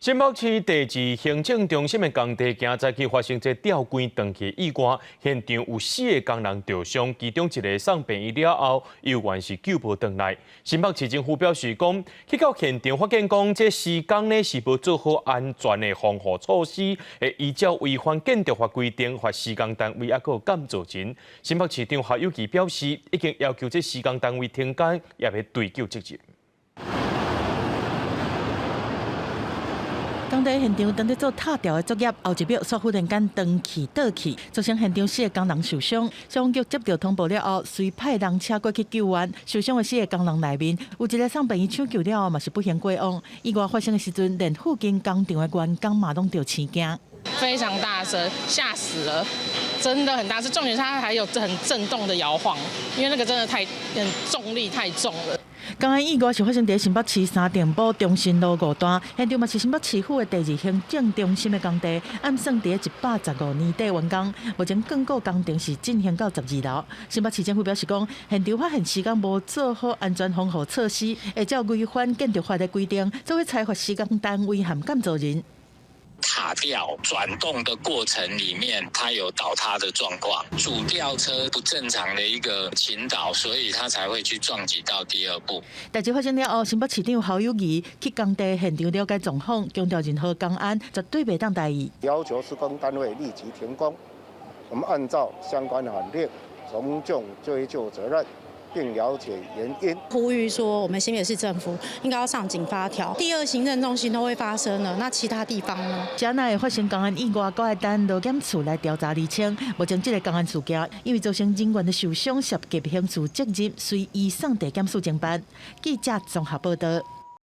新北市第二行政中心的工地，今早起發生這吊櫃斷去意外，現場有四个工人著傷，其中一个送病院了後，猶原是救無轉來。新北市政府表示講，去到現場發現講，這施工呢是無做好安全的防護措施，會依照違反建築法規定，罰施工單位抑閣監造人。新北市長侯友宜表示，已經要求這施工單位停工，也欲追究責任。工地現場正佇做塔吊的作業，後一秒煞忽然間斷氣倒去，造成現場四个工人受傷。消防局接到通報了後，隨派人車過去救援。受傷的四个工人內面，有一个送病院搶救了後，嘛是不幸過往。意外發生的時陣，連附近工廠的員工嘛攏著生驚。非常大聲，嚇死了，真的很大聲。重點是它還有很震動的搖晃，因為那個真的太很重力太重了。工安意外是發生佇新北市三重埔中心路五段，現場嘛是新北市府的第二行政中心的工地，按算佇115年底完工。目前竣工工程是進行到12樓。新北市政府表示講，現場發現施工無做好安全防護措施，會照違反建築法的規定，做伙裁罰施工單位和監造人。塔吊轉動的過程裡面，它有倒塌的狀況，主吊車不正常的一個傾倒，所以它才會去撞擊到第二部。代誌發生了後，新北市長侯友宜去工地現場了解狀況，強調任何工安絕對袂當大意。要求施工單位立即停工，我們按照相關法令從重追究責任，並了解原因。呼籲說，我們新北市政府應該要上緊發條。第二行政中心都會發生了，那其他地方呢？這若會發生工安意外，閣愛等勞檢處來調查釐清。目前這个工安事件，因為造成人員的受傷，涉及刑事責任，隨移送地檢署偵辦。記者綜合報道。